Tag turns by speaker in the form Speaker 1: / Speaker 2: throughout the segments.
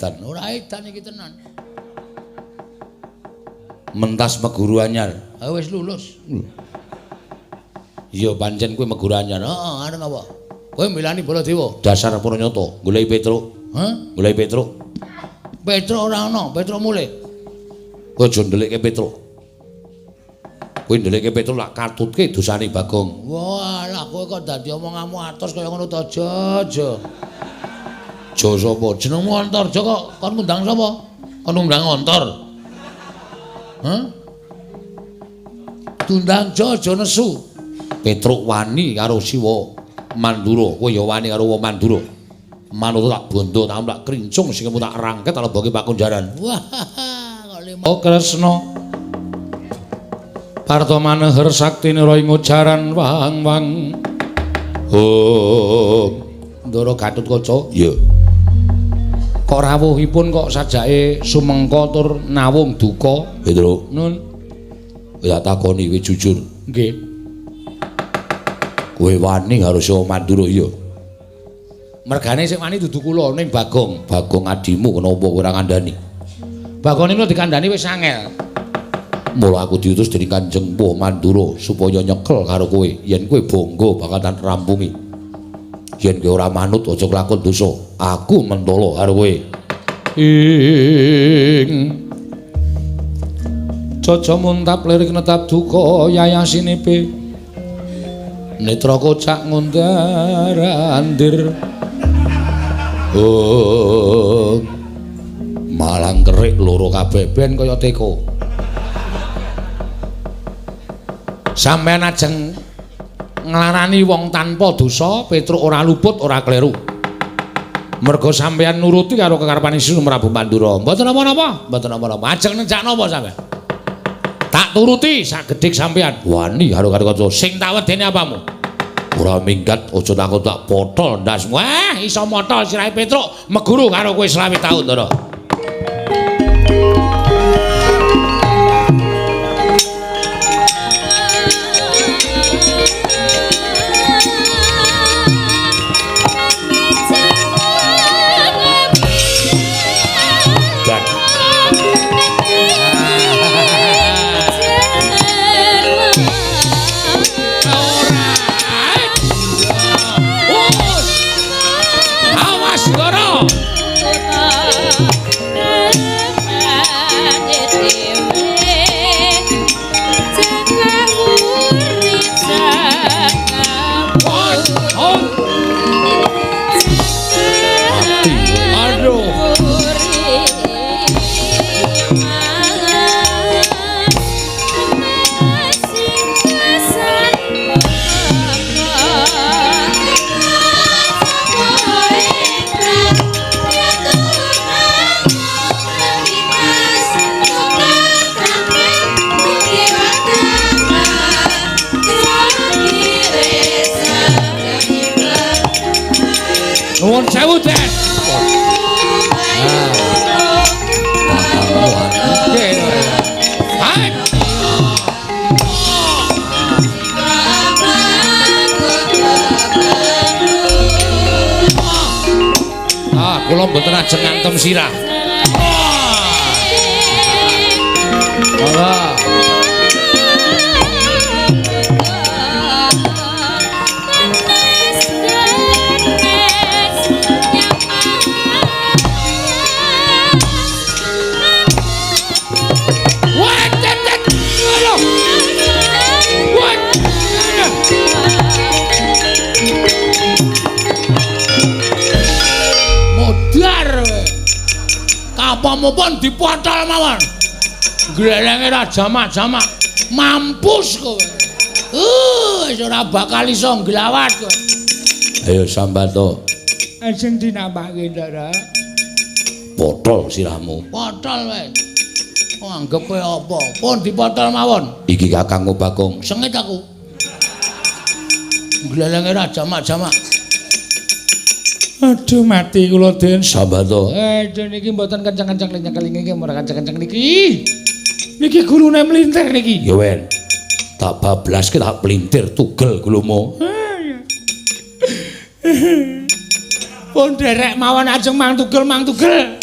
Speaker 1: Edan, ora edan iki tenan. Mentas meguru anyar. Ha wis lulus. Iya pancen kowe meguru anyar. Heeh, arep apa? Kowe milani Baladewa. Dasar Pranyata, goleki Petruk. Hah? Goleki Petruk. Petruk ora ana, Petruk mulih. Kowe aja ndelikke Petruk. Kowe ndelikke Petruk lak katutke dosane Bagong. Walah, kowe kok dadi omonganmu atos kaya ngono to, Aja. Jo sapa? Jenengmu Antarja kok kon ngundang sapa? Kon ngundang Antar. Hah? Tundang Jo aja nesu. Petruk wani karo Siwa Mandura, kowe ya wani karo wong Mandura. Manut tak bondo, tak tak krincung sing tak rangket leboke pakunjaran. Wah, kok lima.
Speaker 2: Oh Kresna. Parta maneher saktinira ing ujaran wang-wang.
Speaker 1: Oh, Ndara Gatotkaca. Iya.
Speaker 2: Kok rawuhipun kok sajake sumengka tur nawung duka?
Speaker 1: Petruk.
Speaker 2: Nun.
Speaker 1: Ya takoni kowe jujur.
Speaker 2: Nggih.
Speaker 1: Kowe wani karo Siwa Mandura iya.
Speaker 2: Mergane sing wani dudu kula ning Bagong.
Speaker 1: Bagong adimu kenapa kowe ora ngandani?
Speaker 2: Bagong niku dikandani wis angel.
Speaker 1: Mula aku diutus dening Kanjeng Mpu Mandura supaya nyekel karo kowe. Yen kowe bangga bakal tak rampungi. Yen kowe ora manut aja kelakon dosa. Aku mentolo karo kowe.
Speaker 2: Ing Caca muntap lirik netap duka yayasinipe. Netra kocak ngundar andir.
Speaker 1: Oh, malang kerik loro kabeh ben kaya teko.
Speaker 2: Sampeyan ajeng nglarani wong tanpa dosa, Petruk ora luput, ora kleru. Merga sampeyan nuruti karo kekarepane Sri Prabu Mandura. Mboten napa-napa, mboten napa-napa. Ajeng nenjak napa sampeyan? Tak turuti sak gedhik sampeyan.
Speaker 1: Wani karo kanca
Speaker 2: sing tak wedeni apamu?
Speaker 1: Ora minggat, aja takut tak potol ndasmu.
Speaker 2: Wah, iso motol sirahe Petruk, meguru karo kowe 25 taun, Ndara. Nuwun sewu, Den. Ah, kula mboten ajeng ngantem sirah. Monggo. Apa-apa dipotol mawon. Glelenge ra jamak-jamak. Mampus kowe. Wis ora bakal iso nglawat kowe.
Speaker 1: Ayo sambato.
Speaker 2: Ajeng dinampake, Ndara.
Speaker 1: Potol sirahmu.
Speaker 2: Potol wae. Oh, anggep kowe apa? Pun dipotol mawon.
Speaker 1: Iki kakangmu Bagong.
Speaker 2: Sengit aku. Glelenge ra jamak-jamak. Aduh mati kula Den.
Speaker 1: Sambato.
Speaker 2: Aduh niki mboten kenceng-kenceng nyekel niki ora kenceng-kenceng niki. Niki gulune mlintir niki.
Speaker 1: Ya wen. Tak bablaske tak plintir tugel gulumu.
Speaker 2: Pun derek mawon ajeng mang tugel mang tugel.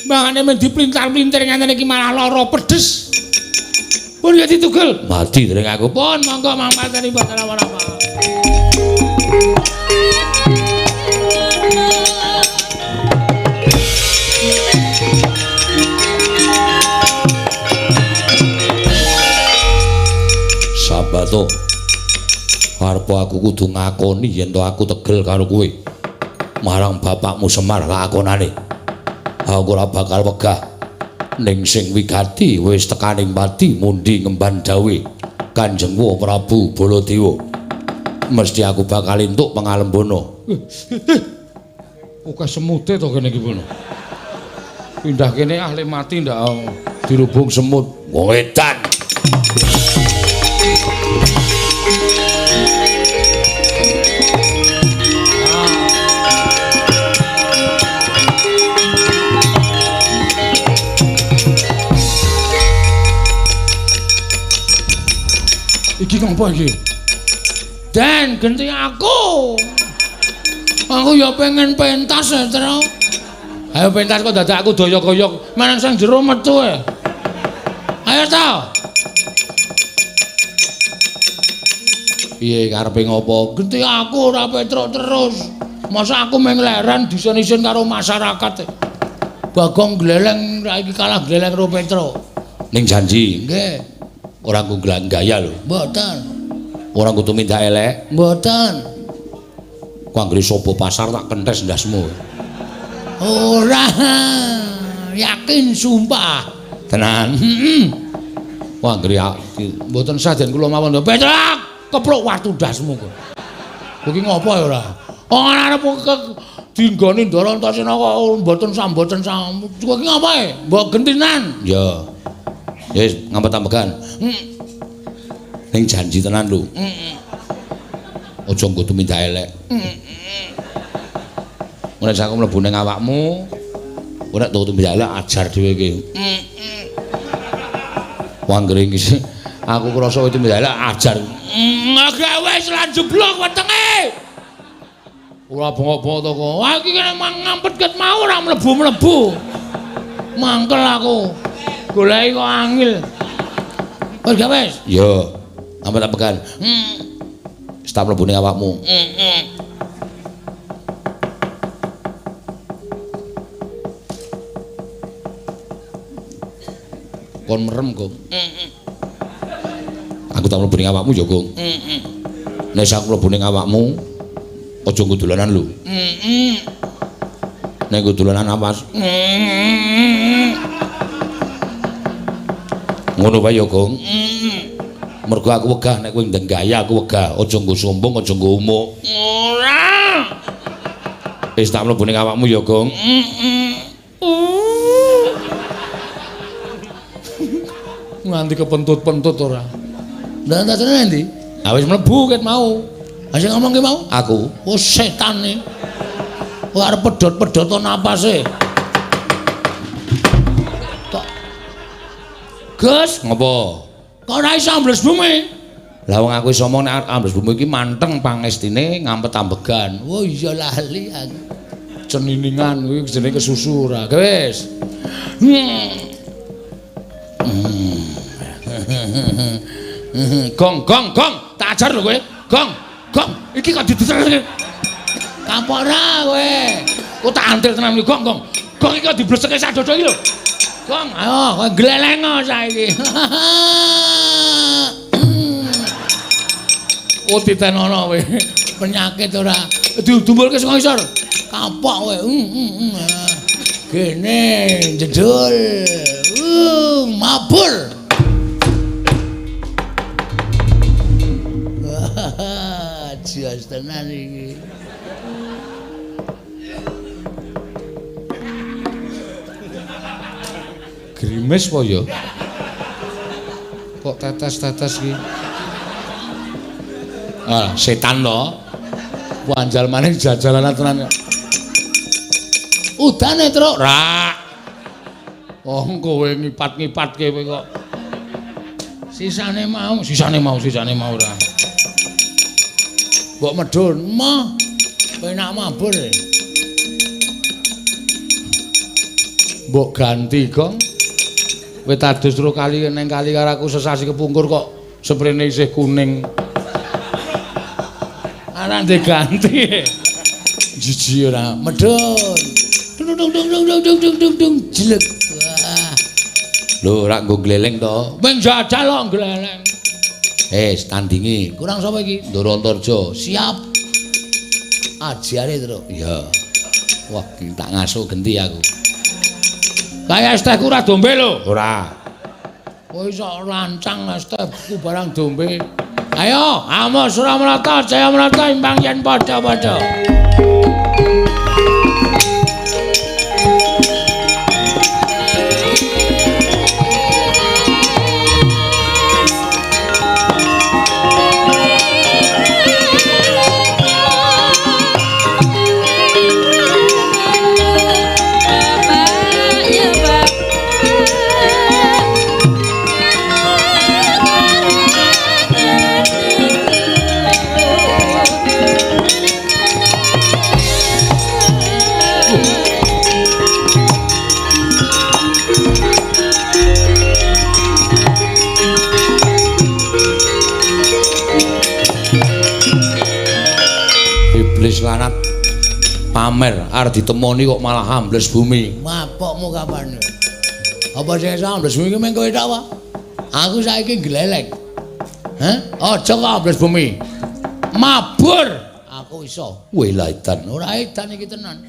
Speaker 2: Mangane men diplintar-plintir ngene iki malah lara pedes. Pun ya ditugel.
Speaker 1: Mati dereng aku.
Speaker 2: Pun monggo Mang Pateni mboten napa-napa.
Speaker 1: Sabato. Arep aku kudu ngakoni yen to aku tegel karo kowe. Marang bapakmu Semar lakonane. Aku ora bakal wegah. Ning sing wigati wis tekaning pati mundi ngemban dawe Kanjeng Prabu Baladewa. Mesti aku bakal entuk pangalembana.
Speaker 2: Oke semute to kene iki pun. Pindah kene ahli mati ndak
Speaker 1: dirubung semut. Wong edan.
Speaker 2: Iki ngopo iki? Den genti aku. Aku ya pengen pentas ya, Tru. Ayo pentas kok dadak aku doyok-doyok. Manang sing jero metu e. Ayo ta.
Speaker 1: Piye karepe ngopo?
Speaker 2: Genti aku ora Petruk terus. Masa aku mung leren disen-isen karo masyarakat. Bagong gleleng saiki kalah gleleng karo Petruk.
Speaker 1: Ning janji.
Speaker 2: Nggih.
Speaker 1: Ora nggo gaya lho.
Speaker 2: Mboten.
Speaker 1: Ora nggo tumindak elek.
Speaker 2: Mboten.
Speaker 1: Ku anggere sapa pasar tak kentes ndasmu.
Speaker 2: Ora. Yakin sumpah.
Speaker 1: Tenan.
Speaker 2: Heeh.
Speaker 1: Ku anggere
Speaker 2: mboten sah den kula mawon. Petruk, kepluk watu ndasmu kok. Kowe iki ngopo ya ora? Ora arep dinggoni Ndara Antasena kok mboten samboten sam. Kowe iki ngopo e? Mbok gentinan.
Speaker 1: Ya. Ya wis ngampet-ambekan. Ning janji tenan lho. Aja nggo tumindak elek. Nek aku mlebu ning awakmu, ora nek tumindak elek ajar dhewe iki. Wanggere iki aku krasa kowe tumindak elek ajar.
Speaker 2: Gawe wis lan jeblok wetenge. Ora bengok-bengok to kok. Wah iki kene ngampet ket mau ora mlebu-mlebu. Mangkel aku. Goleki kok angil. Wis gak wis?
Speaker 1: Ya. Ampet-ampekan. Wis tak mlebu ning awakmu. Kon merem, Gong. Aku tak mlebu ning awakmu ya, Gong. Nek aku mlebu ning awakmu, aja nggo dolanan lho. Nek nggo dolanan awas. Ngono wae ya, Gong. Mergo aku wegah nek kowe ndeng gaya aku wegah. Aja nggo sombong, aja nggo umuk.
Speaker 2: Ora.
Speaker 1: Wis tak mlebu ning awakmu ya, Gong.
Speaker 2: Nganti kepentut-pentut ora. Lah ndatene endi?
Speaker 1: Ha wis mlebu ket mau.
Speaker 2: Ha sing ngomong ki mau?
Speaker 1: Aku.
Speaker 2: Oh setan e. Kok arep pedhot-pedhot napase. Tok. Gus,
Speaker 1: ngopo?
Speaker 2: Kok ora iso ambles bumi?
Speaker 1: Lah wong aku iso omong nek ambles bumi iki manteng pangestine ngampet ambegan.
Speaker 2: Oh iya lali aku. Ceniningan kuwi jenenge kesusu ora. Wis. Gong gong gong, tak ajar lho kowe. Gong, gong, iki kok dideser. Kapok ora kowe. Kok tak antil tenan iki gong gong. Gong iki kok dibleseke sak dodo iki lho. Gong, ayo kowe glelengo saiki. Oh titenono kowe. Penyakit ora. Didumpulke saka isor. Kapok kowe. Gene jedul. Mabur. Jos tenan iki.
Speaker 1: Grimes po ya? Kok tetes-tetes iki? Ah, setan to. Wanjal maning jajalanan tenan.
Speaker 2: Udane, Truk.
Speaker 1: Rak. Oh, kowe ngipat-ngipatke kowe kok.
Speaker 2: Sisane mau, sisane mau, sisane mau ora. Mbok medhun, mah. Penak mabur. Mbok ganti, Gong. Wit adus ro kali neng kali karo aku sesasi kepungkur kok sprene isih kuning. Ana diganti. Jiji ora medhun. Dung dung dung dung dung dung dung dung jelek. Wah.
Speaker 1: Lho, ora nggo gleleng to.
Speaker 2: Wing jajal kok gleleng.
Speaker 1: Tandingi.
Speaker 2: Kurang sapa iki?
Speaker 1: Ndoro Antarja.
Speaker 2: Siap. Ajiare, Truk.
Speaker 1: Iya. Wah, tak ngasuh genti aku.
Speaker 2: Kaya es tehku ora dombe lho.
Speaker 1: Ora.
Speaker 2: Kowe iso rancang es tehku barang dombe. Ayo, amo Suramarta, Jayamarta imbang yen padha-padha.
Speaker 1: Iblis lanat pamer arep ditemoni kok malah ambles bumi.
Speaker 2: Mapokmu kapan? Apa sing iso ambles bumi ki mung kowe tok apa? Aku saiki gleleng. Hah? Aja kok ambles bumi. Mabur aku iso.
Speaker 1: Wih lah edan.
Speaker 2: Ora edan iki tenan.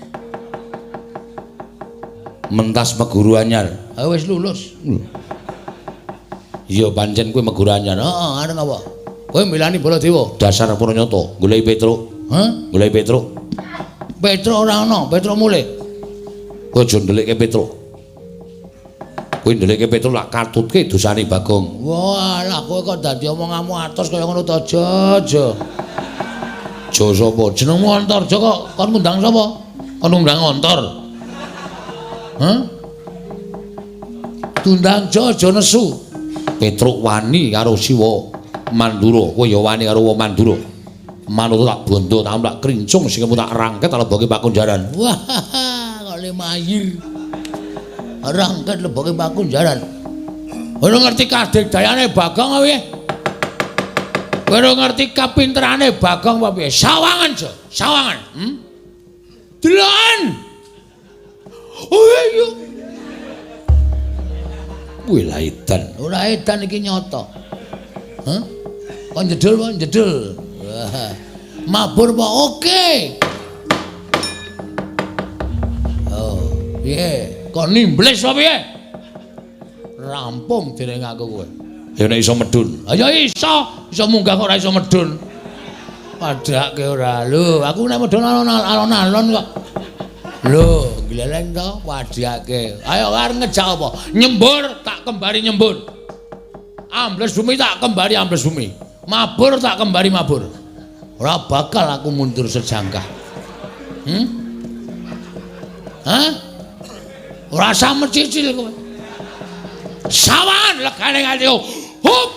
Speaker 1: Mentas meguru anyar.
Speaker 2: Aku wis lulus.
Speaker 1: Iya pancen kowe meguru anyar.
Speaker 2: Heeh, arep apa? Kowe milani Baladewa.
Speaker 1: Dasar Puranyata, goleki Petruk.
Speaker 2: Hah?
Speaker 1: Goleki Petruk.
Speaker 2: Petruk ora ana, Petruk mulih.
Speaker 1: Kowe aja ndelikke Petruk. Kowe ndelikke Petruk lak katutke dosane Bagong.
Speaker 2: Wah, lah kowe kok dadi omonganmu atos kaya ngono to, Aja.
Speaker 1: Ja sapa?
Speaker 2: Jenengmu Antarja kok kon ngundang sapa? Kon ngundang Antar. Hah? Tundang Ja aja nesu.
Speaker 1: Petruk wani karo Siwa Mandura, kowe ya wani karo wong Mandura. Manut tak bondo, tak tak krincung sing tak rangket leboke pakunjaran.
Speaker 2: Wah, kok lemayir. Rangket leboke pakunjaran. Ora ngerti kadigdayane Bagong apa piye? Ora ngerti kapinterane Bagong apa piye? Sawangan, Jo, sawangan. Deloken. Oh iya.
Speaker 1: Wih lah edan.
Speaker 2: Ora edan iki nyata. Hah? Kon jedul, kon jedul. Wah. Mabur apa? Oke. Oh, piye? Kon nimblis apa piye? Rampung dereng aku kowe.
Speaker 1: Ya nek iso medun.
Speaker 2: Ha ya iso, iso munggah kok ora iso medun. Padhake ora. Lho, aku nek medun alon-alon kok. Lho, gleleng to padhake. Ayo arep ngejak apa? Nyembur tak kembari nyembur. Ambles bumi tak kembari ambles bumi. Mabur tak kembari mabur. Ora bakal aku mundur sejangkah. Hah? Ora usah mecicil kowe. Sawan legane ngati. Hup.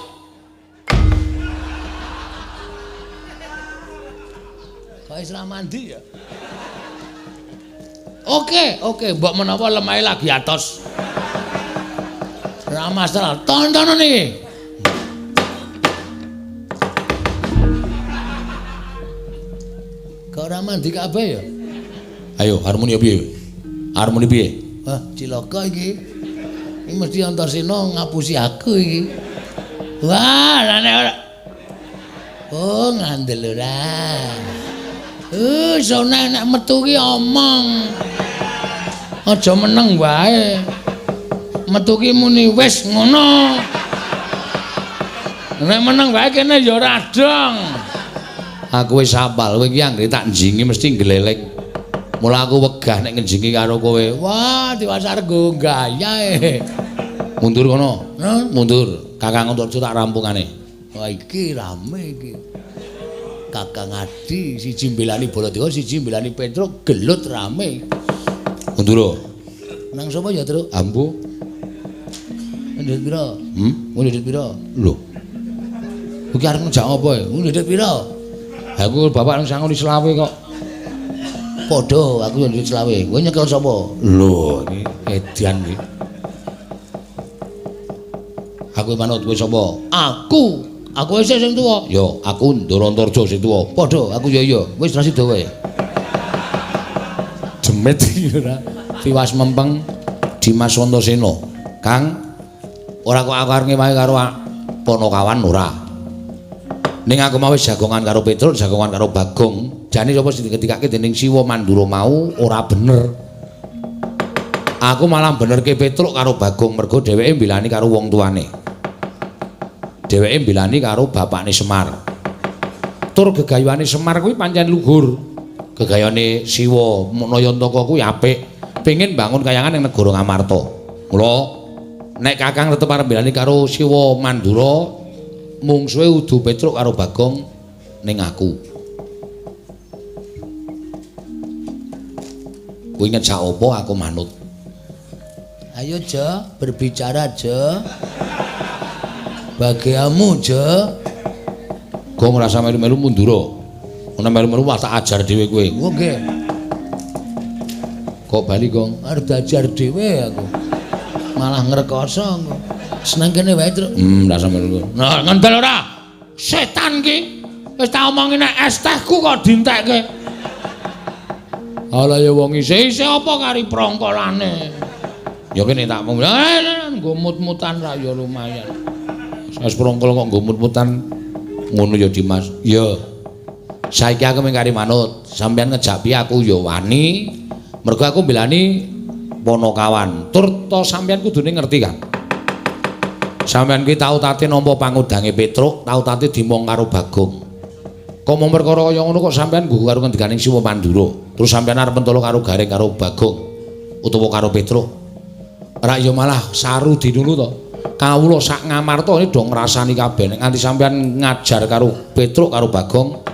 Speaker 2: Kok wis ra mandi ya? Oke, oke, mbok menawa lemahe lagi atos. Ora masalah. Tontonan iki. Kok ora mandi kabeh ya?
Speaker 1: Ayo, harmoni piye? Harmoni piye?
Speaker 2: Wah, cilaka iki. Iki mesti Antarsena ngapusi aku iki. Wah, lah nek ora. Oh, ngandel ora. Sone nek metu ki omong. Aja meneng wae. Metu ki muni wis ngono. Nek meneng wae kene ya ora dong.
Speaker 1: Aku wis hafal, kowe iki anggere tak njingi mesti gleleng. Mula aku wegah nek ngenjingi karo kowe.
Speaker 2: Wah, diwasar nggo gaya e.
Speaker 1: Mundur kono.
Speaker 2: Hah?
Speaker 1: Mundur. Kakang Antarja tak rampungane.
Speaker 2: Wah, iki rame iki. Kakang Adi siji mbelani Baladewa, siji mbelani Petruk, gelut rame.
Speaker 1: Mundur.
Speaker 2: Nang sapa ya, Truk?
Speaker 1: Ambu.
Speaker 2: Ndhit pira? Ndhit pira?
Speaker 1: Lho. Iki arep ngejak apa ya?
Speaker 2: Ndhit pira?
Speaker 1: Aku bapak nang sangoni selawe kok. Padha, aku yo duwe selawe. Kowe nyekel sapa? Lho, iki edan iki. Aku manut kowe sapa? Aku. Aku isih sing tuwa. Ya, aku Ndara Antarja sing tuwa. Padha, aku ya iya. Wis ra sida wae. Demit iki ora. Tiwas mempeng Dimas Antasena. Kang, ora kok aku arep ngewahi karo Panakawan ora. Ning aku mau wis jagongan karo Petruk, jagongan karo Bagong. Jane sapa sing diketikake dening Siwa Mandura mau ora bener. Aku malah benerke Petruk karo Bagong mergo dheweke mbilani karo wong tuane. Dheweke mbilani karo bapakne Semar. Tur gegayuhane Semar kuwi pancen luhur. Gegayane Siwa Nayantaka kuwi apik. Pengin bangun kayangan ning negara Ngamarta. Mula nek Kakang tetep arep mbilani karo Siwa Mandura, mungsuhe udu Petruk karo Bagong ning aku. Kuwi ngejak apa aku manut.
Speaker 3: Ayo Jo, berbicara Jo. Bagiamu Jo.
Speaker 1: Gong rasa melu-melu mundura. Ana melu-melu wah tak ajar dhewe kowe.
Speaker 3: Oh nggih.
Speaker 1: Kok bali Gong?
Speaker 3: Arep diajar dhewe aku. Malah ngrekoso engko. Seneng kene wae, Truk.
Speaker 1: Rasa melu. Nah, ngendel ora? Setan ki. Wis tak omongi nek es tehku kok dientekke. Ala ya wong isih-isih apa kari prongkolane. Ya kene tak mung nggo mut-mutan ra ya lumayan. Es prongkol kok nggo mut-mutan ngono ya Dimas. Ya. Saiki aku mung kari manut, sampeyan ngejak piye aku ya wani. Mergo aku mbelani Panakawan. Tur to sampeyan kudune ngerti kan. Sampeyan kuwi tau tate nampa pangudange Petruk, tau tate dimong karo Bagong. Kok mung perkara kaya ngono kok sampeyan nggugu karo ngendikaning Siwa Mandura. Terus sampeyan arep mentolo karo Gareng karo Bagong utawa karo Petruk. Ora ya malah saru dinulu to. Kawula sak Ngamarta ini do ngrasani kabeh. Nek nganti sampeyan ngajar karo Petruk karo Bagong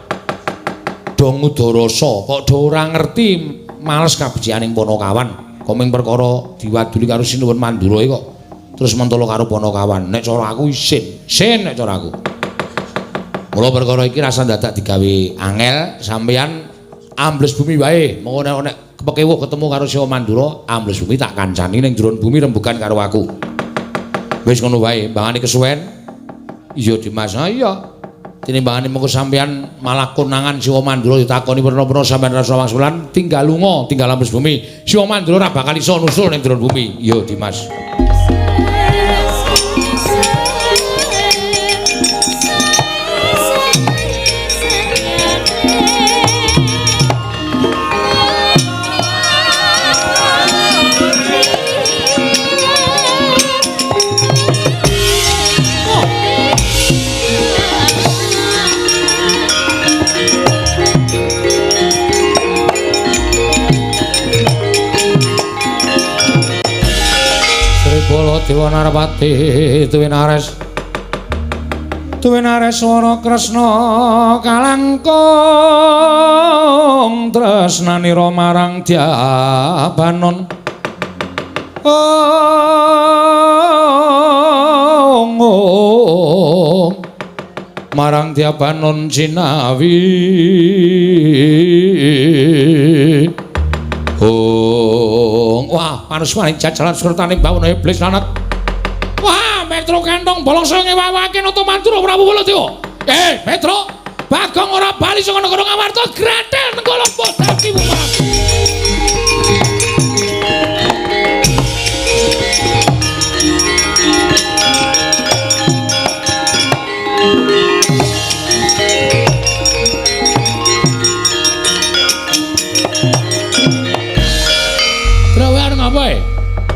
Speaker 1: do ngudarasa, kok do ora ngerti males kabecikaning Panakawan. Kok mung perkara diwaduli karo Sinuwun Mandura kok terus mentolo karo Panakawan. Nek cara aku isin, sin nek cara aku. Mula perkara iki rasa dadak digawe angel, sampeyan ambles bumi wae. Mengko nek kepekewuh ketemu karo Siwa Mandura, ambles bumi tak kancani ning jero bumi rembugan karo aku. Wis ngono wae, mbangane kesuwen. Iya Dimas, ha iya. Tinimbangane mengko sampeyan malah konangan Siwa Mandura ditakoni werna-werna sampeyan rasa wangsulan, tinggal lunga, tinggal ambles bumi. Siwa Mandura ora bakal iso nusul ning jero bumi. Iya Dimas. Dewa Narpati tuwinares tuwinares swara Kresna kalangkung tresnanira marang Dyabanon. Ong marang Dyabanon jinawi. Hong, wah, manusmaning jajalan surtaning bawana iblis lanat. Wah, Petruk kantong bolong saya ngewawake Nata Mandura Prabu Baladewa. Petruk, Bagong ora bali saka negara Ngamarta, grathel nenggala bodati wumah.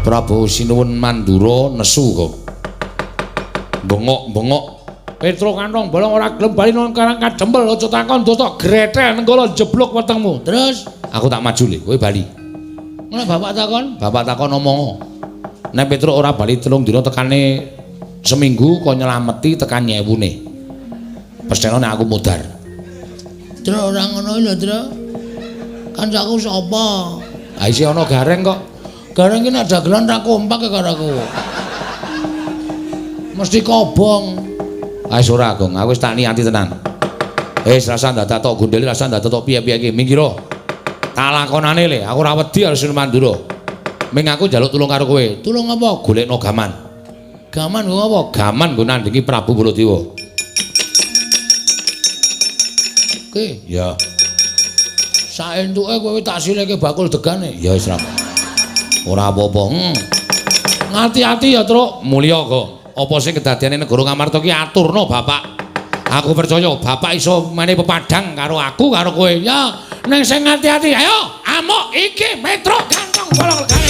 Speaker 1: Prabu Sinuwun Mandura nesu kok. Bengok-bengok. Petruk kantong bolong ora gelem bali nang Karang Kadempel, aja takon dotok gretel nenggala jeblok wetengmu. Terus aku tak maju le, kowe bali. Ngono bapak takon? Bapak takon omong. Nek Petruk ora bali 3 dina tekane seminggu kok nyelameti tekan nyewune. Pestheno nek aku mudhar.
Speaker 3: Truk ora ngono lho, Truk. Kancaku sapa?
Speaker 1: Ha isih ana Gareng kok.
Speaker 3: Gareng ki nek dagelan ra kompak karo aku. Mesti kobong.
Speaker 1: Ah wis ora, Gong. Aku wis tak niati tenan. Wis rasa dadak tok gondeli, rasa dadak tok piye-piye iki. Minggir.
Speaker 2: Tak lakonane le, aku ora wedi karo Sinu Mandura. Ming aku njaluk tulung karo kowe. Tulung apa? Golekno gaman. Gaman nggo apa? Gaman nggo nandhingi Prabu Baladewa. Oke, ya. Saentuke kowe tak sileke bakul degane. Ya wis ra. Ora apa-apa. Ngati-ati ya, Truk. Mulya kok. Apa sing kedadiane negara Ngamarta ki aturna Bapak. Aku percaya Bapak iso menehi pepadang karo aku karo kowe. Ya, ning sing ngati-ati. Ayo, amuk iki Petruk gantong bolong legane.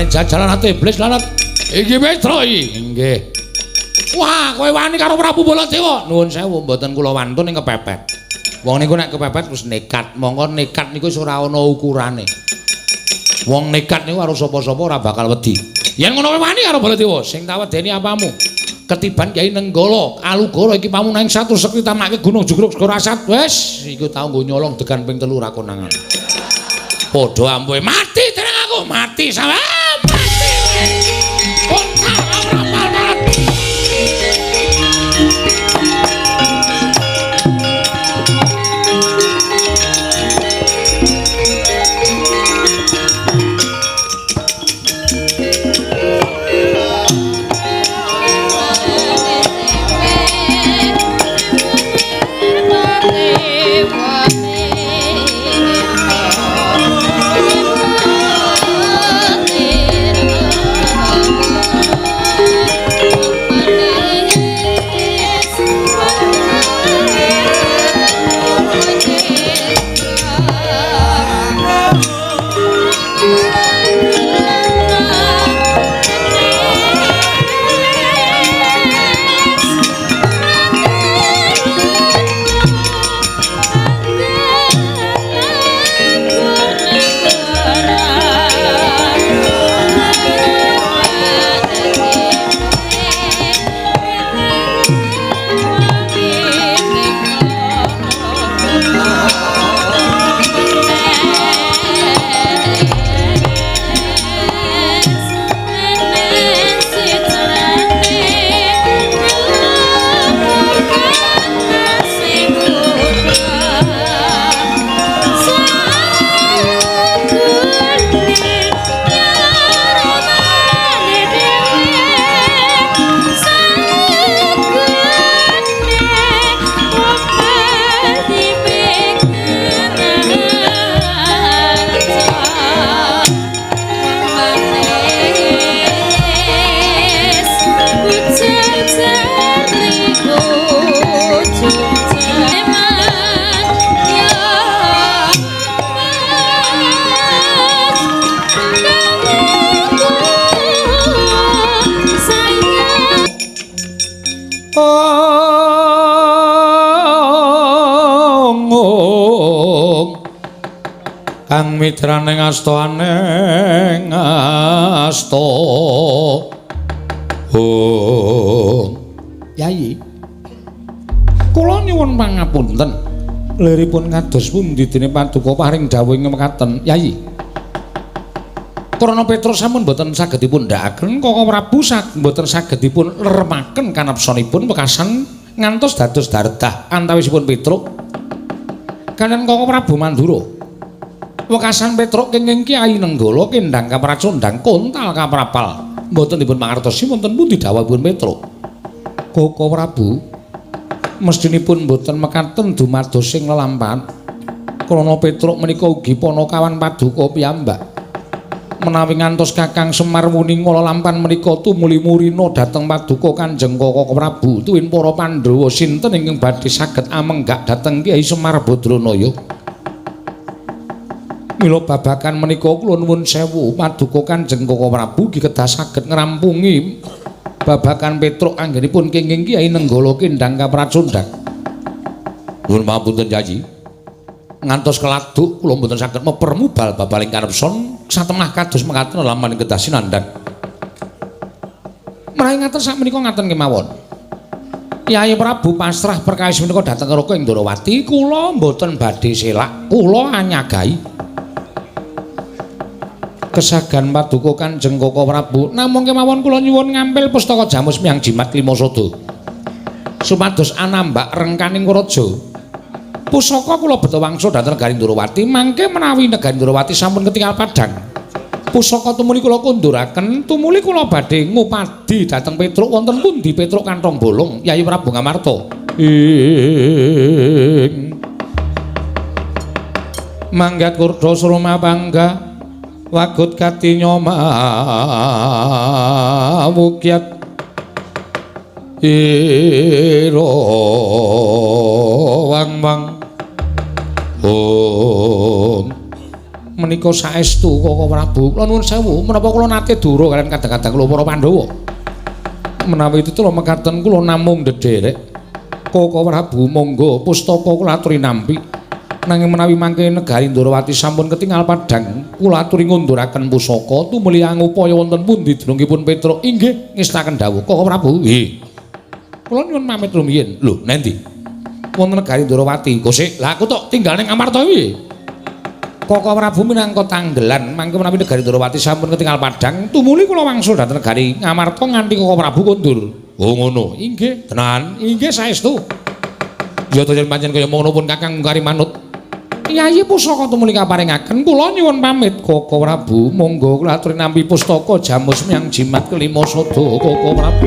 Speaker 2: Jajalan ate iblis lanat iki Petruk iki. Nggih. Wah, kowe wani karo Prabu Baladewa. Nuwun sewu mboten kula wantun ning kepepet. Wong niku nek kepepet wis nekat. Mongko nekat niku wis ora ana ukurane. Wong nekat niku karo sapa-sapa ora bakal wedi. Yen ngono kowe wani karo Baladewa, sing tak wedeni apamu? Ketiban Kyai Nenggala, Alugoro iki pamunahing satu sekti tamake Gunung Jugruk Segara Asat. Wis, iku tau nggo nyolong degan ping 3 ora konangan. Padha ampuhe mati terang aku, mati sampe. Kang mitrane asta aneng asta. Oh. Yai. Kula nyuwun pangapunten. Liripun kados pundi dene paduka paring dawuh ing mekaten, Yai. Krana Petruk sampun boten saged dipun ndhakaken, Koko Prabu mboten saged dipun leremaken kanapsanipun wekasan ngantos dados dardah antawisipun Petruk kaliyan Koko Prabu Mandura. Wekasan Petruk kenging Kyai Nenggala kendhang kapracondang kontal kaprapal. Mboten dipun mangertosi wonten pundi dawuhipun Petruk. Koko Prabu mestinipun mboten mekaten dumados sing lelampahan. Krana Petruk menika ugi panakawan paduka piyambak. Menawi ngantos Kakang Semar wuninga lelampahan menika tumuli murina dhateng paduka Kanjeng Koko Prabu tuwin para Pandhawa sinten ingkang badhe saged amenggak dhateng Kyai Semar Badranaya. Mila babagan menika kula nuwun sewu paduka Kanjeng Koko Prabu ugi kedah saged ngrampungi babagan Petruk anggenipun kenging Kyai Nenggala kendhang kapracondang. Nuwun pangapunten Yayi. Ngantos keladuk kula mboten saged mepermubal babaling kanepson satemah kados mekaten laman kedah sinandhan. Menawi ngaten sakmenika ngaten kemawon. Yai Prabu pasrah perkawis menika dhateng Raka ing Ndorowati, kula mboten badhe selak, kula anyagahi. Kesagan paduka Kanjeng Koko Prabu, namung kemawon kula nyuwun ngampil pustaka Jamus Miang Jimat Lima Sada. Supados anambak rengkaning raja. Pusaka kula beta wangsul dhateng negari Ndorowati, mangke menawi negari Ndorowati sampun ketingal padhang. Pusaka tumuli kula kunduraken, tumuli kula badhe ngupadi dhateng Petruk wonten pundi Petruk kantong bolong Yayi Prabu Ngamarta. Ing manggat kurda surma pangga wagut katinya mawukyat ira wang-wang. Om menika saestu Koko Prabu, kula nuwun sewu menapa kula nate dura kaliyan kadang-kadang kula para Pandhawa. Menawi tetela mekaten kula namung ndederek Koko Prabu monggo pustaka kula aturi nampi. Nanging menawi mangke negari Ndorowati sampun ketingal padhang, kula aturi ngunduraken pusaka tumuli angupaya wonten pundi dunungipun Petruk. Inggih ngestaken dawuh Koko Prabu. Nggih. Kula nyuwun pamit rumiyin. Lho, nendi? Wonten negari Ndorowati. Kosik, lah aku tok tinggal ning Amarta piye? Koko Prabu minangka tanggelan mangke menawi negari Ndorowati sampun ketingal padhang, tumuli kula wangsul dhateng negari Ngamarta nganti Koko Prabu kondur. Oh ngono. Inggih, tenan. Inggih saestu. Ya to yen pancen kaya ngono pun Kakang mungkari manut. Yayi pusaka tumuli kaparingaken, kula nyuwun pamit Koko Prabu, monggo kula aturi nampi pustaka Jamus Miang Jimat Kelima Sada Koko Prabu.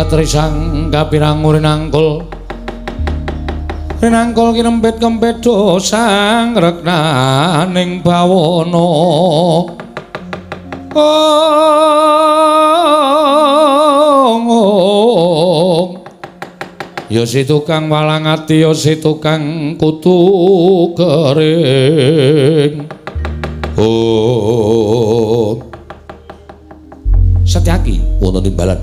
Speaker 2: Trisang kapirang rinangkul rinangkul kinempit kempit sang reknaning bawana. Ong ya si tukang walang ati ya si tukang kutu kering. Oh Setyaki wonten timbalan.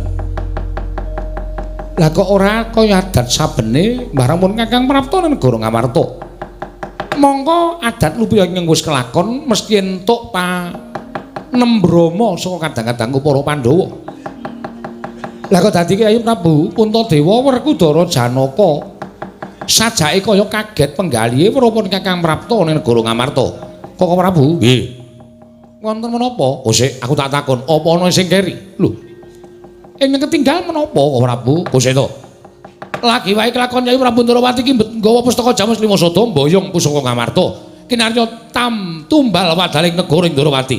Speaker 2: Lah kok ora kaya adat sabene mbah Kakang Prapta nang negara Ngamarta. Mongko adat lupiya ingkang wis kelakon mesti entuk panembrama saka kadang-kadangku para Pandhawa. Lah kok dadi Kyai Prabu Puntadewa Werkudara Janaka sajake kaya kaget penggalihe weruh Kakang Prapta ning negara Ngamarta. Koko Prabu, nggih. Wonten menapa? Oh sik, aku tak takon, apa ana sing keri? Lho. Ing ketinggal menapa Koko Prabu? Kuseta. Lagi wae kelakon Kyai Prabu Ndorowati iki nggawa pustaka Jamus Lima Sada mboyong pusaka Ngamarta. Kinarya tam tumbal wadaling negara Ndorowati.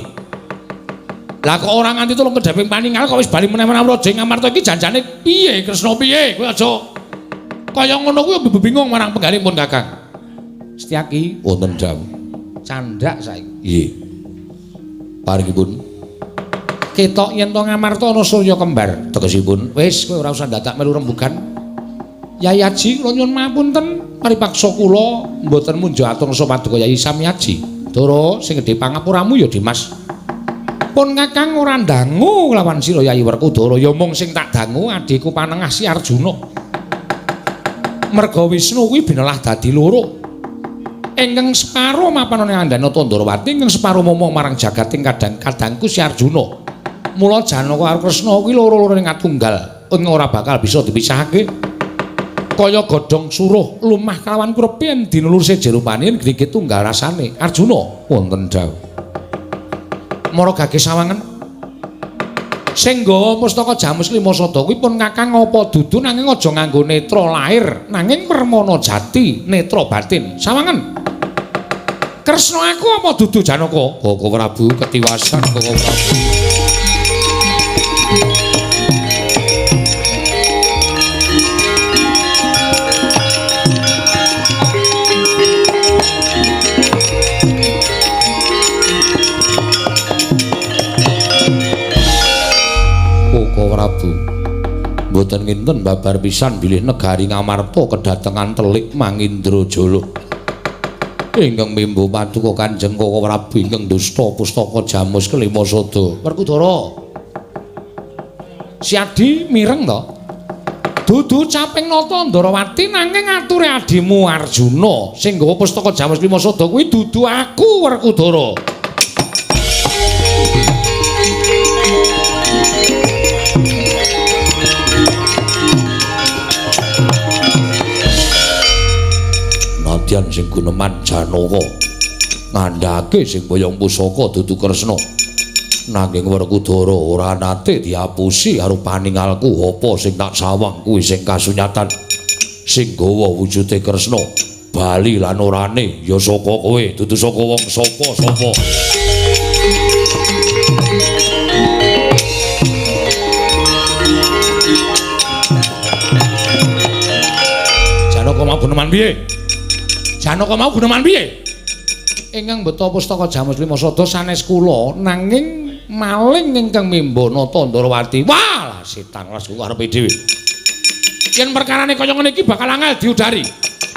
Speaker 2: Lah kok ora nganti tulung kedheping paningal kok wis bali meneh-meneh raja Ngamarta iki janjane piye Kresna piye? Kowe aja kaya ngono kuwi bingung marang penggalipun Kakang. Setyaki wonten dawuh. Candhak saiki. Nggih. Paringipun ketok yen to Ngamarta ana surya kembar tegesipun wis kowe ora usah dadak melu rembugan. Yai Aji kula nyuwun mapunten paripaksa kula mboten munjo atur nasa paduka Yai Sami Aji. Dara sing gedhe pangapuramu ya Dimas. Pun Kakang ora ndangu lawan sira Yai Werkudara ya mung sing tak dangu adhiku panengah si Arjuna. Merga Wisnu kuwi binelah dadi loro. Ingkang separo mapanane Andanata Ndorowati, ingkang separo momong marang jagating kadang-kadangku si Arjuna. Mula Janaka karo Kresna kuwi loro-lorone ngatunggal, ing ora bakal bisa dipisahake. Kaya godhong suruh lumah kalawan kurepe yen dinulur seje rupane yen greged tunggal rasane. Arjuna wonten dawuh. Mara gage sawangen. Sing nggawa pustaka Jamus Lima Sada kuwi pun Kakang apa dudu nanging aja nganggo netra lair, nanging permana jati, netra batin. Sawangen. Kresna aku apa dudu Janaka? Koko Prabu ketiwasan Koko Prabu. Koko Prabu mboten nginten babar pisan bilih negari Ngamarta kedatengan telik Mangindrajala. Ingkang mimbu paduka Kanjeng Koko Prabu ingkang dusta pustaka Jamus Kelima Sada. Werkudara. Siadi mireng to? Dudu caping nata Ndarawati nanging ature adimu Arjuna sing nggawa pustaka Jamus Lima Sada kuwi dudu aku Werkudara.
Speaker 1: Nadyan sing guneman Janaka ngandhake sing boyong pusaka dudu Kresna. Nanging Werkudara ora nate diapusi karo paningalku apa sing tak sawang kuwi sing kasunyatan. Sing gawa wujude Kresna bali lan orane ya saka kowe dudu saka wong sapa-sapa.
Speaker 2: Janaka mau guneman piye? Janaka mau guneman piye? Ingkang mbeta pustaka Jamus Lima Sada sanes kula nanging maling ingkang mimba nata Ndarawati. Wah, setan las kuwi karepe dhewe. Yen perkarane kaya ngene iki bakal angel diudari.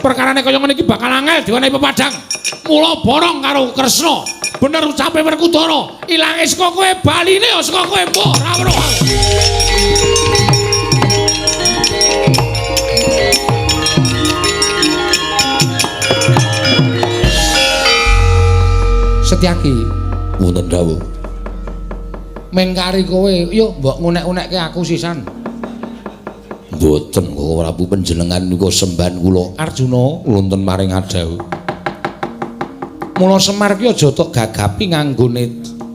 Speaker 2: Perkarane kaya ngene iki bakal angel diwenehi pepadang. Mula borong karo Kresna. Bener ucape Werkudara, ilange saka kowe baline ya saka kowe mbok ora weruh. Setyaki
Speaker 1: wonten dawuh.
Speaker 2: Mengkari kowe, yuk mbok ngunek-unekke aku sisan.
Speaker 1: Mboten Koko Prabu panjenengan niku sembahan kula.
Speaker 2: Arjuna
Speaker 1: wonten maring adawuh.
Speaker 2: Mula Semar ki aja tok gagapi nganggone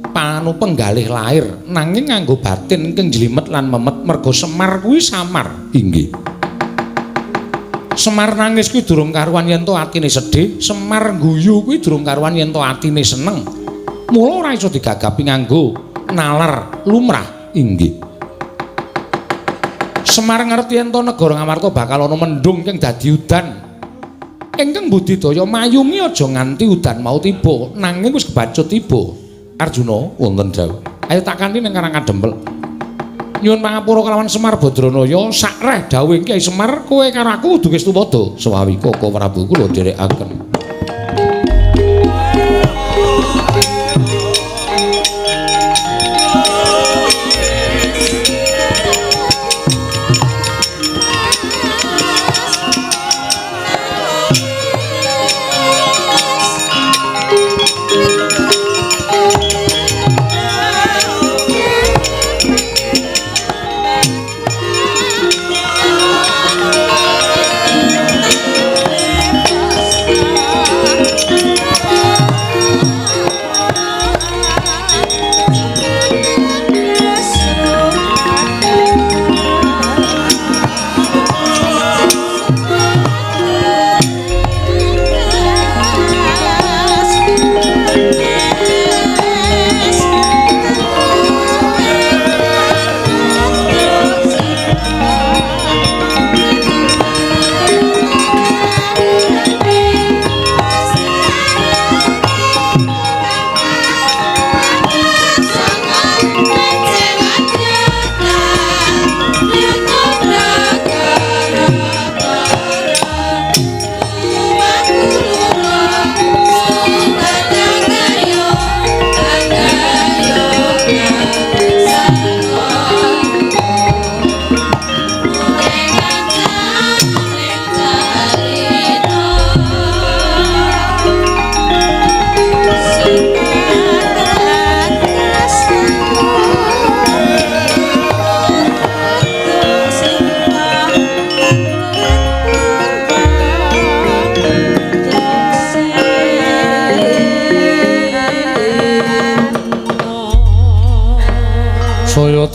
Speaker 2: panu penggalih lair, nanging nganggo batin ingkang jlimet lan memet merga Semar kuwi samar.
Speaker 1: Inggih.
Speaker 2: Semar nangis kuwi durung karuan yen to atine sedih, Semar guyu kuwi durung karuan yen to atine seneng. Mula ora iso digagapi nganggo nalar lumrah.
Speaker 1: Inggih.
Speaker 2: Semar ngerti yen to negara Ngamarta bakal ana mendung kang dadi udan. Ingkang budidaya mayungi aja nganti udan mau tiba, nanging wis kebacut tiba. Arjuna
Speaker 1: wonten dawuh.
Speaker 2: Ayo tak kanthi ning Karang Kadempel. Nyuwun pangapura kalawan Semar Badranaya sakreh dawuh Kyai Semar kowe karo aku kudu wis tumadha.
Speaker 1: Sewawi Koko Prabu kula dherekaken.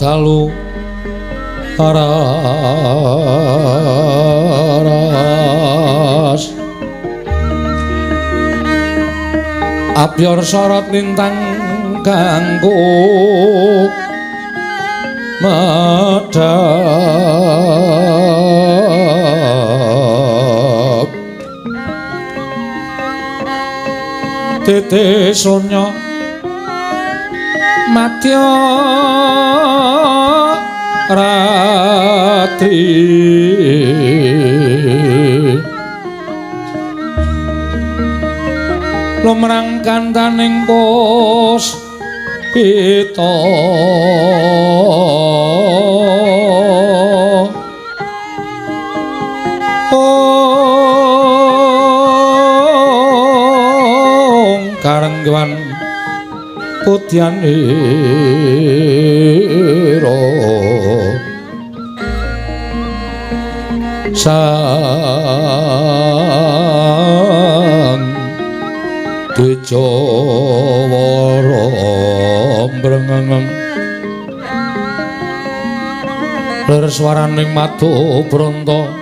Speaker 2: dalu aras abyor sorot lintang kanggo medhap titis sonya madya ratri lumrang kantaning pos pita ong karengwan putyanira sang Dejawara mbrengeng lir swaraning madu branta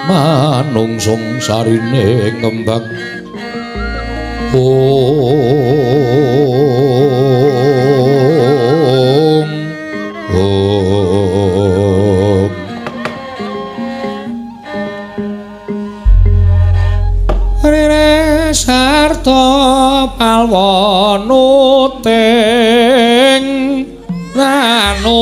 Speaker 2: manungsung sarine ngembang. Om Om Rere sarta palwanuting ranu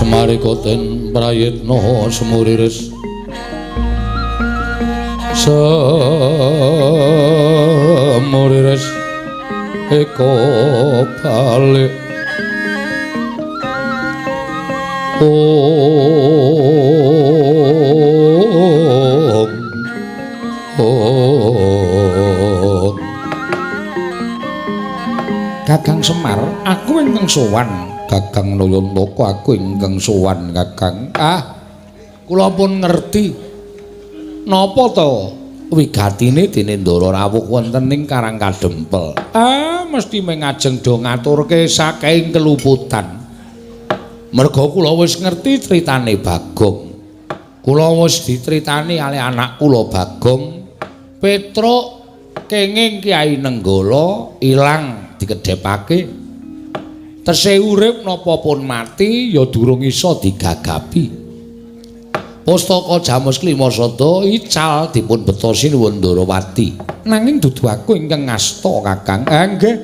Speaker 1: Semarikoten prayitna semuriris semuriris eko balik om om. Kakang Semar, aku ingkang sowan. Kakang Nayantaka, aku ingkang sowan Kakang. Ah, kula pun ngerti. Napa to wigatine dene Ndara rawuh wonten ing Karang Kadempel? Ah, mesti mengajeng do ngaturke saking keluputan. Merga kula wis ngerti critane Bagong. Kula wis dicritani kalih anak kula Bagong. Petruk kenging Kyai Nenggala ilang dikedhepake. Tesih urip napa pun mati ya durung iso digagapi. Pustaka Jamus Klima Sada ical dipun beto Sinuwun Ndarawati. Nanging dudu aku ingkang ngasta Kakang. Nggih.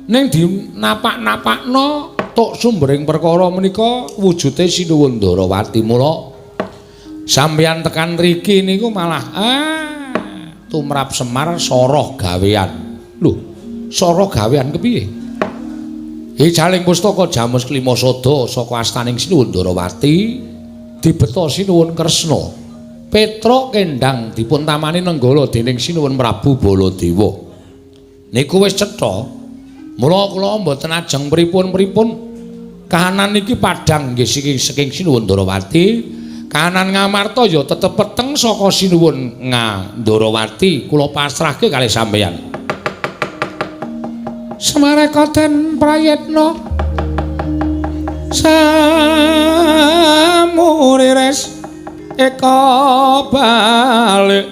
Speaker 1: Ning dinapak-napakno tuk sumbering perkara menika wujude Sinuwun Ndarawati. Mula sampeyan tekan mriki niku malah tumrap Semar soroh gawean. Lho, soroh gawean kepiye? Icaling pustaka Jamus Klima Sada saka astaning Sinuwun Ndarawati dibeta Sinuwun Kresna. Petruk kendang dipun tamani Nenggala dening Sinuwun Prabu Baladewa. Niku wis cetha. Mula kula mboten ajeng pripun-pripun. Kahanan niki padhang nggih saking Sinuwun Ndarawati. Kahanan Ngamarta ya tetep peteng saka Sinuwun Ndarawati. Kula pasrahke kalih sampeyan. Semarekaten prayitna samurires eka balik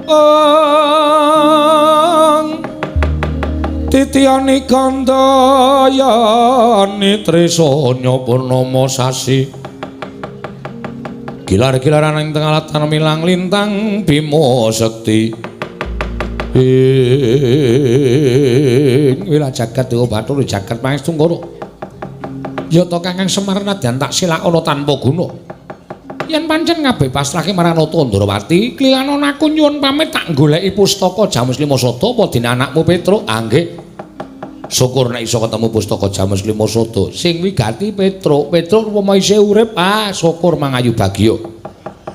Speaker 1: ong titiyani gandayani trisanya purnama sasi gilar-gilaran ing tengah latan milang lintang bima sekti ing wilah jagat dewa bathara jagat pangestungkara. Ya ta Kakang Semar nadyan tak silakana tanpa guna. Yen pancen kabeh pasrahke marang Nata Ndarawati, klilanon aku nyuwun pamit tak goleki pustaka Jamus Klima Sada apa dene anakmu Petruk? Ah nggih. Syukur nek iso ketemu pustaka Jamus Klima Sada sing wigati Petruk. Petruk upama isih urip, ah syukur mangayu bagya.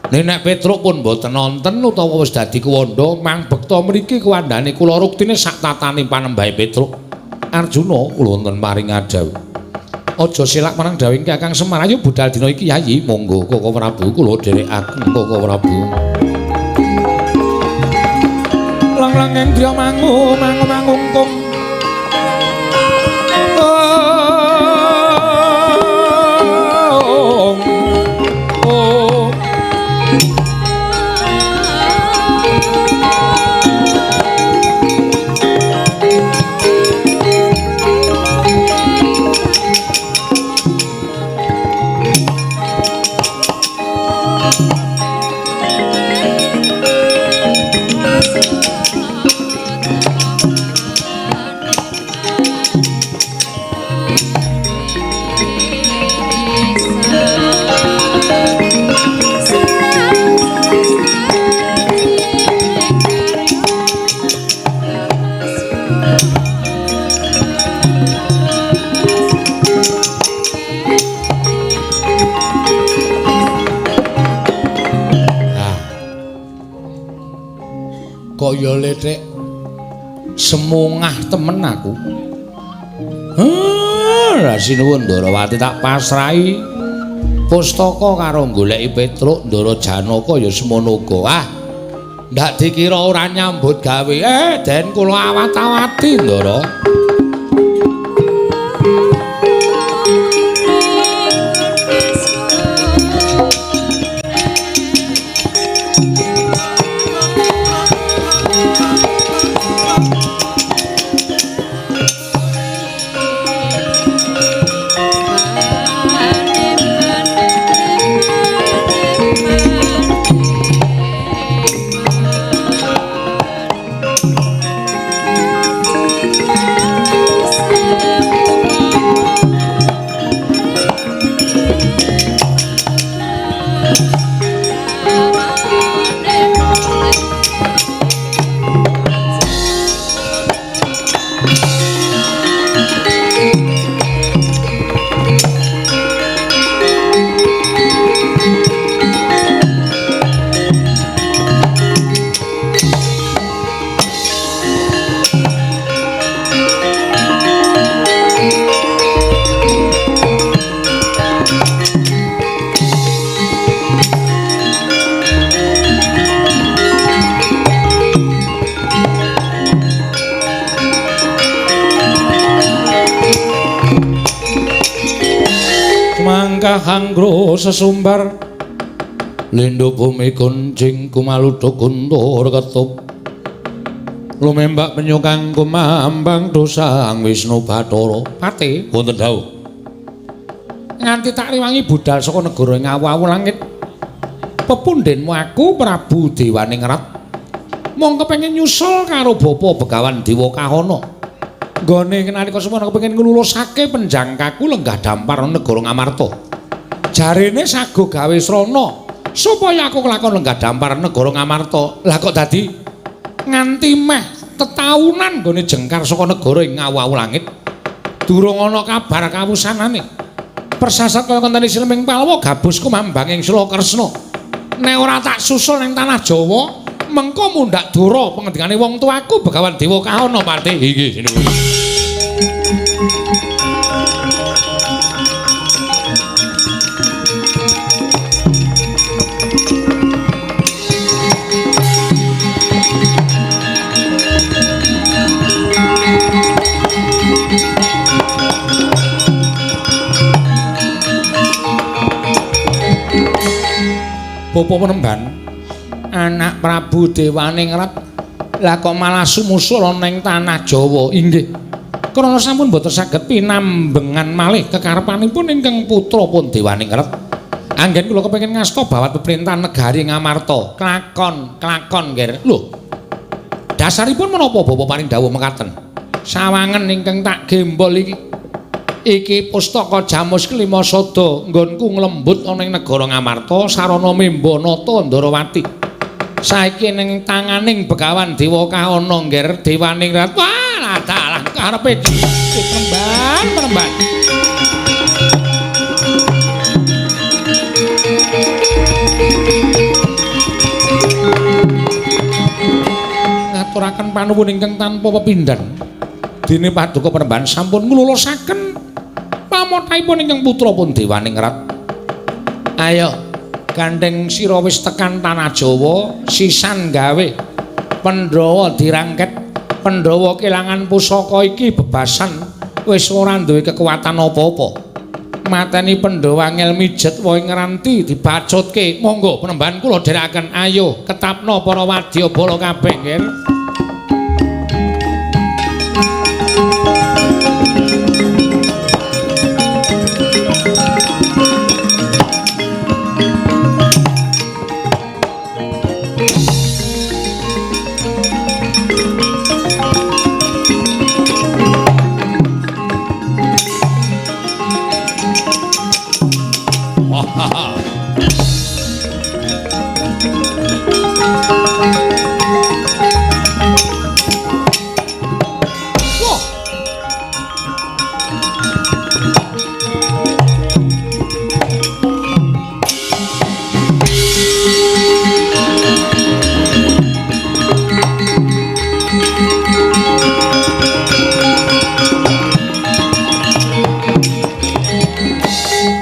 Speaker 1: Nek Petruk pun mboten nonten utawa wis dadi kuwanda, mang bekta mriki kuwandane kula ruktine sak tatane panembahe Petruk. Arjuna kula wonten paring adhawuh. Aja selak marang dawuhing Kakang Semar. Ayo budal dina iki Yayi, monggo Koko Prabu kula dherekaken Koko Prabu. Lang-langing driya mangu mangu mangungkung. Kaya lethek semungah temen aku. Heh, sinuwun Ndarawati tak pasrahi pustaka karo goleki Petruk Ndara Janaka ya semono uga. Ah, ndak dikira ora nyambut gawe. Den kula awat-awati Ndara.
Speaker 2: Jangkah anggro sesumbar lindo bumi kuncing kumaluduk guntur ketup lumembak penyukang kumambang dosang Wisnu Bathara. Pati wonten dawuh. Nganti tak rewangi budal saka negara ing awu-awu langit. Pepundhenmu aku Prabu Dewaningrat mung kepengin nyusul karo Bapa Begawan Dewa Kahana. Nggone nalika semono kepengin nglulusake penjangkaku lenggah dampar negara Ngamarta. Jarene sago gawe srana supaya aku kelakon lenggah dampar negara Ngamarta. Lah kok dadi nganti meh tetaunan nggone jengkar saka negara ing awu-awu langit. Durung ana kabar kawusanane. Persasat kaya ngenteni Sileming Palwa gabus kumambang ing Sula Kresna. Nek ora tak susul ning tanah Jawa, mengko mundhak dura pengendikane wong tuaku Begawan Dewa Kahana Pati. Inggih, sinuwun. Bapa Penemban, anak Prabu Dewaningrat lah kok malah sumusul ana ing tanah Jawa. Inggih. Krana sampun boten saged pinambengan malih kekarepanipun ingkang putra pun Dewaningrat. Anggen kula kepengin ngasta bawat peperintahan negari Ngamarta. Klakon, klakon, Nger. Lho. Dasaripun menapa Bapak paring dawuh mekaten? Sawangen ingkang tak gembol iki. Iki pustaka Jamus Kelima Sada nggonku nglembut ana ing negara Ngamarta sarana memba nata Ndarawati. Saiki ning tanganing Begawan Dewa Kahana Ngger Dewaningrat. Wah, dalah karepe penemban, penemban. Ngaturaken panuwun ingkang tanpa pepindhan. Dene paduka penemban sampun nglulusaken pamothaipun ingkang putra pun Dewaningrat. Ayo, gandeng sira wis tekan tanah Jawa, sisan gawe Pandhawa dirangket, Pandhawa kelangan pusaka iki bebasan wis ora duwe kekuatan apa-apa. Mateni Pandhawa angel mijet wae ngranti dibacutke. Monggo penemban kula dherekaken. Ayo ketapno para wadyabala kabeh, Nggih.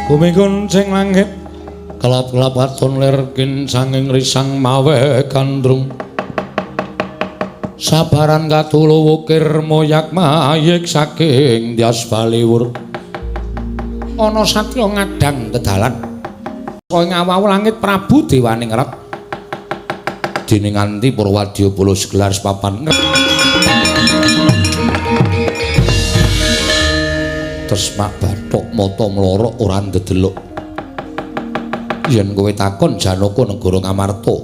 Speaker 2: Bumi kuncing langit kelap-kelap waton lir kincanging risang mawe gandrung sabaran katulu wukir moyak mayik saking Dyas Baliwur. Ana satya ngadang kedalan kaya ngawawu langit Prabu Dewaningrat dene nganti Purwadyabala segelar sepapan tresmak bathuk mata mlorok ora ndedeluk. Yen kowe takon Janaka negara Ngamarta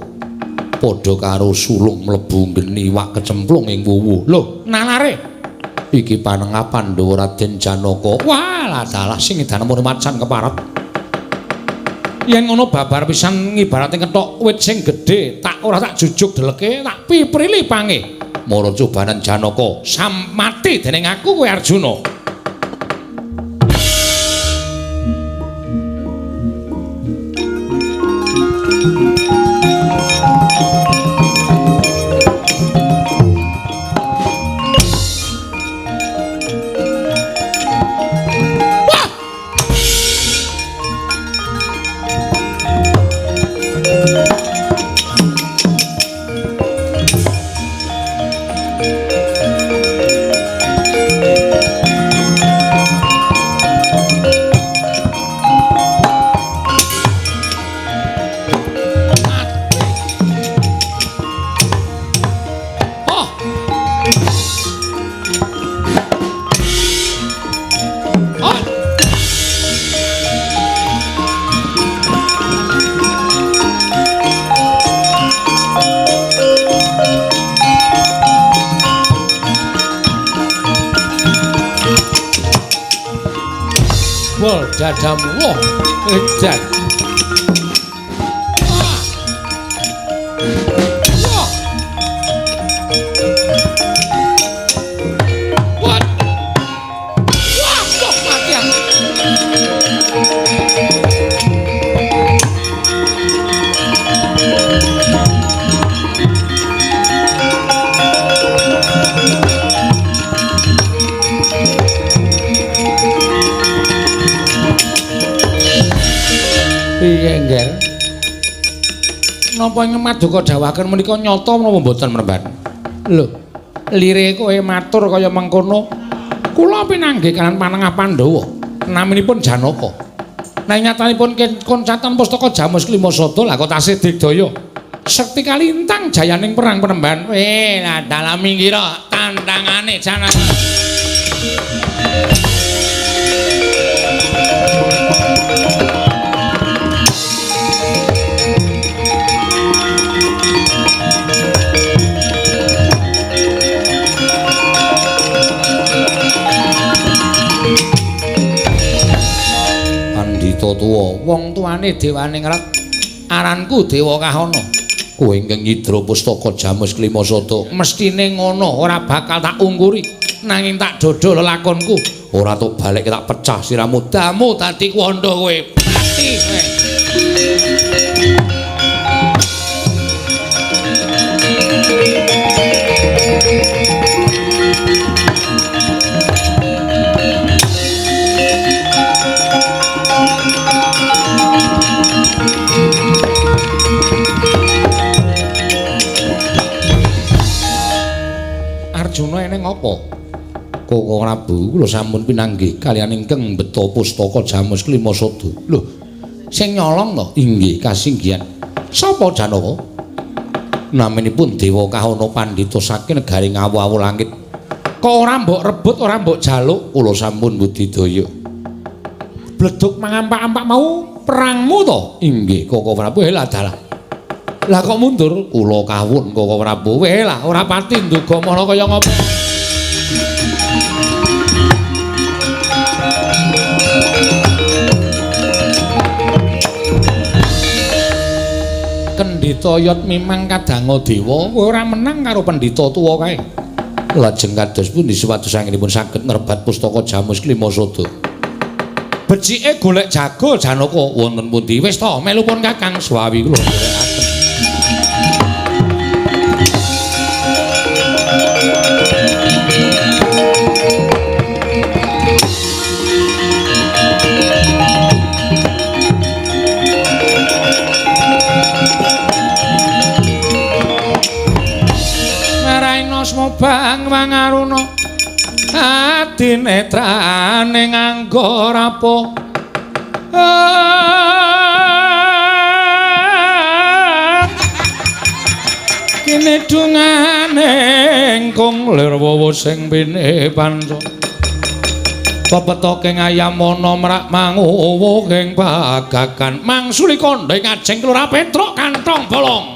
Speaker 2: padha karo sulung mlebu geni wak kecemplung ing wuwu. Lho, nalare iki panengah Pandhawa Raden Janaka. Wah, dalah sing edan macan keparat. Yen ngono babar pisan ngibarate kethok wit sing gedhe, tak ora tak jujuk deleke, tak piprili pange. Mara cobanan Janaka, sam mati dening aku kowe Arjuna. Jebol dadamu. Wah, edan. Wah. Wah. Wah, kok mati aku. Piye, Ngger? Napa ing maduka dawuhaken menika nyata menapa mboten, Mremban? Lho, lire kowe matur kaya mengkono. Kula pinanggih kaliyan panengah Pandhawa. Naminipun Janaka. Nanging nyatanipun koncatan pustaka Jamus Klima Sada lah kok tasih digdaya. Sekti kalintang jayaning perang Penemban. Lah dalam minggiro tandangane Janaka. Pandhita tuwa, wong tuane dewaningrat aranku Dewa Kahana. Kowe ingkang nyidra pustaka Jamus Klima Sada, mestine ngono ora bakal tak ungkuri, nanging tak dodol lelakonku. Ora tok balik tak pecah siramu, damu dadi kuwanda kowe. Mati kowe. Arjuna eneng apa? Koko Prabu, kula sampun pinanggih kaliyan ingkang mbeta pustaka Jamus Klima Sada. Lho, sing nyolong to? Inggih, kasinggihan. Sapa Janaka? Naminipun Dewa Kahana Pandhita saking negari Ngawu-awu langit. Kok ora mbok rebut, ora mbok jaluk? Kula sampun budidaya. Bleduk mangampak-ampak mau perangmu to? Inggih, Koko Prabu. Lah dalah. Lah kok mundur? Kula kawun Koko Prabu. Weh lah ora pati nduga mana kaya ngopo. Kendhita yot mimang kadanga dewa, kowe ora menang karo pendhita tuwa kae. Lajeng kados pundi supados anggenipun saged ngrebat pustaka Jamus Klima Sada? Becike golek jago Janaka wonten pundi? Wis to, melu pun Kakang Swawi kula nderekaken. Bang wangaruna adinetrane nganggo rapo kene dungane ingkung lir wowo sing pine panca pepetoke ngayamana mrak manguwuh ing pagagan mangsuli kandha ing ajeng Kelurahan Petruk kantong bolong.